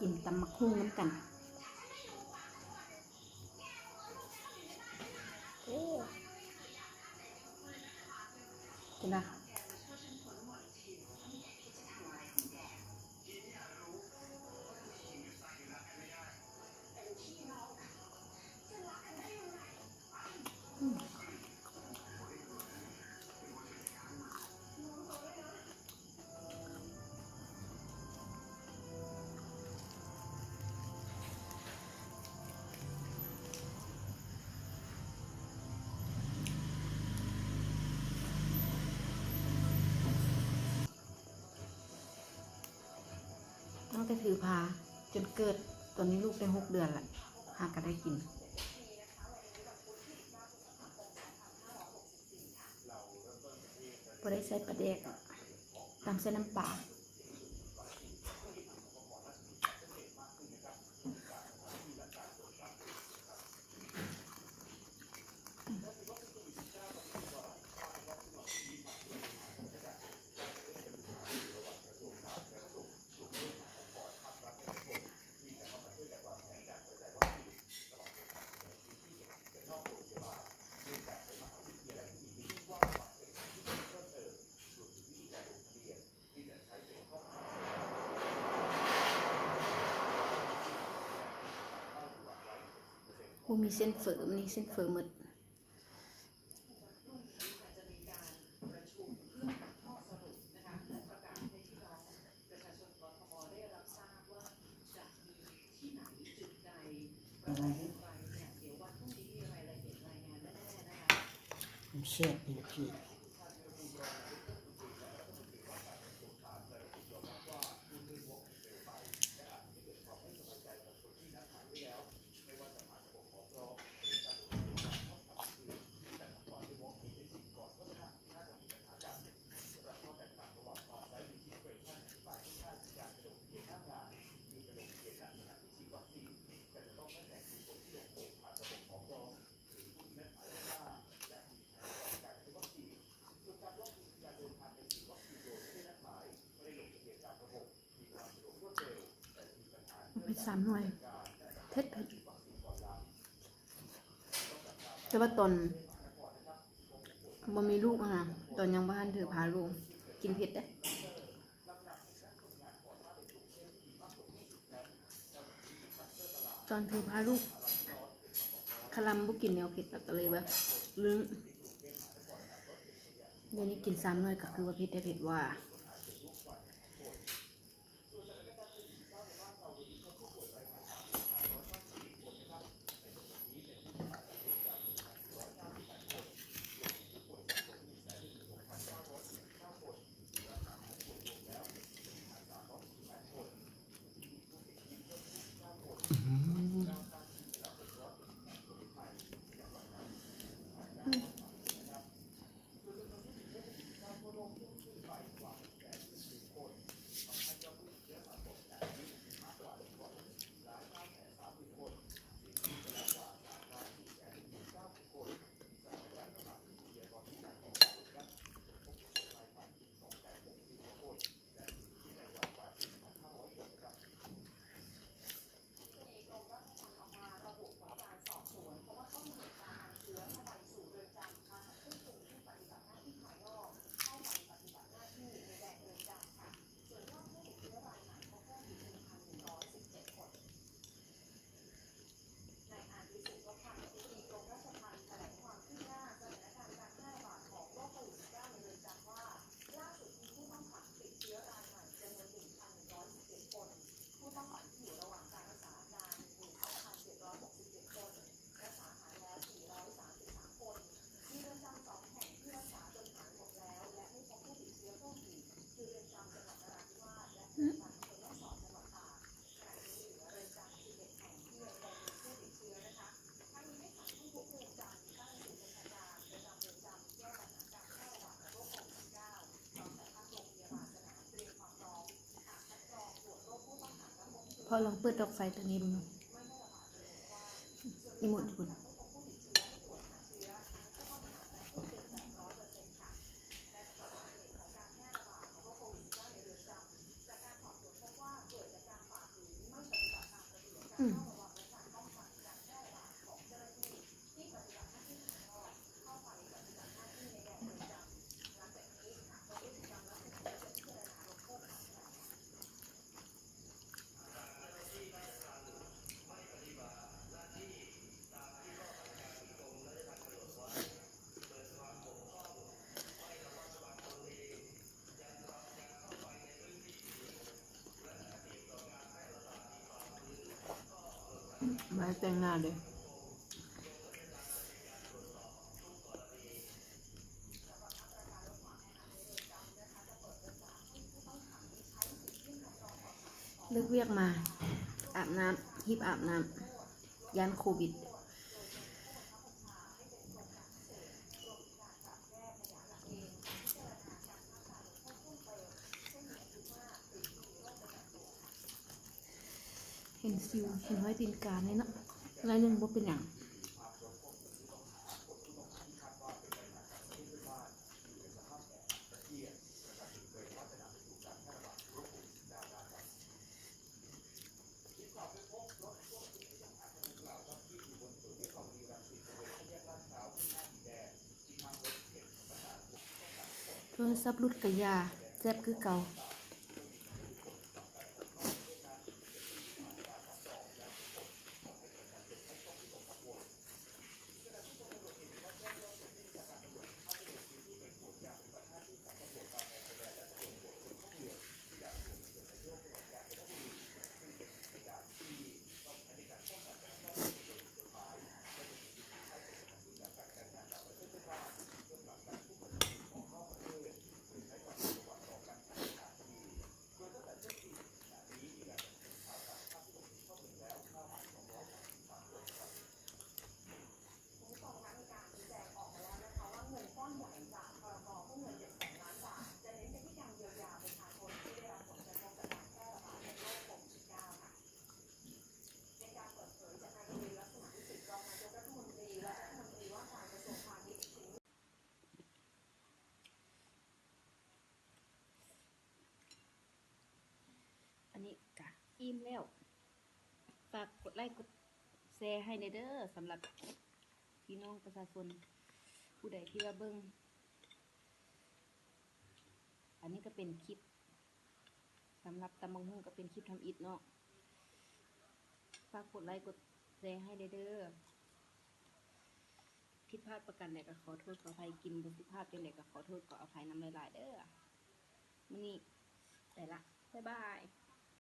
ກິນຕຳບັກຫຸ່ງນຳກັນ. ເອີ ກິນນະ. ຕັ້ງແຕ່ຖືພາຈົນເກີດ, ຕອນນີ້ລູກໄດ້ຫົກເດືອນລະ ຫາກະໄດ້ກິນ. ບໍ່ໄດ້ໃສ່ປາແດກ ຕຳໃສ່ນ້ຳປາ. ບໍ່ມີເສັ້ນເຟີ້ ມື້ນີ້ເສັ້ນເຟີ້ໝົດ. ແຊບເລີຍພີ່. ເຜັດສາມໜ່ວຍ ເຜັດໆ. ແຕ່ວ່າຕອນບໍ່ມີລູກຫັ້ນນະ ຕອນຍັງບໍ່ທັນຖືພາລູກ ກິນເຜັດເດ້. ຕອນຖືພາລູກ ຄະລຳບໍ່ກິນແນວເຜັດ ລະກະເລີຍວ່າລຶ້ງ. ດຽວນີ້ກິນສາມໜ່ວຍກະຄືວ່າເຜັດແທ້ເຜັດວ່າ. ພໍ່ລອງເປີດດອກໄຟຕົວນີ້ເບິ່ງ ອີໂມດຢູ່ພຸ້ນ. ຈາກການສອບສວນພົບວ່າເກີດຈາກການຝ່າຝືນໄມ່ປ ອືມ ມາແຕ່ງໜ້າເດ້. ເລີກວຽກມາ ອາບນ້ຳ ຮີບອາບນ້ຳ ຢ້ານໂຄວິດ. ເຫັນສິວ ເຫັນຮອຍຕີນກາແນ່ເນາະ ໜ້ອຍໜຶ່ງບໍ່ເປັນຫຍັງ. ໂທລະສັບຫຼຸດກະຢ່າ ແຊບຄືເກົ່າ. ອັນນີ້ກະອີ່ມແລ້ວ. ຝາກກົດໄລ້ກົດແຊໃຫ້ແດ່ເດີ ສຳລັບພີ່ນ້ອງປະຊາຊົນຜູ້ໃດທີ່ວ່າເບິ່ງ. ອັນນີ້ກະເປັນຄລິບ ສຳລັບຕຳບັກຫຸ່ງກະເປັນຄລິບທຳອິດເນາະ. ຝາກກົດໄລ້ກົດແຊໃຫ້ແດ່ເດີ. ຜິດພາດປະການໃດກະຂໍໂທດຂໍອະໄພ, ກິນບໍ່ສຸພາບຈັ່ງໃດກະຂໍໂທດຂໍອະໄພນຳຫຼາຍໆເດີ. ມື້ນີ້ໄປລະ ບາຍບາຍ.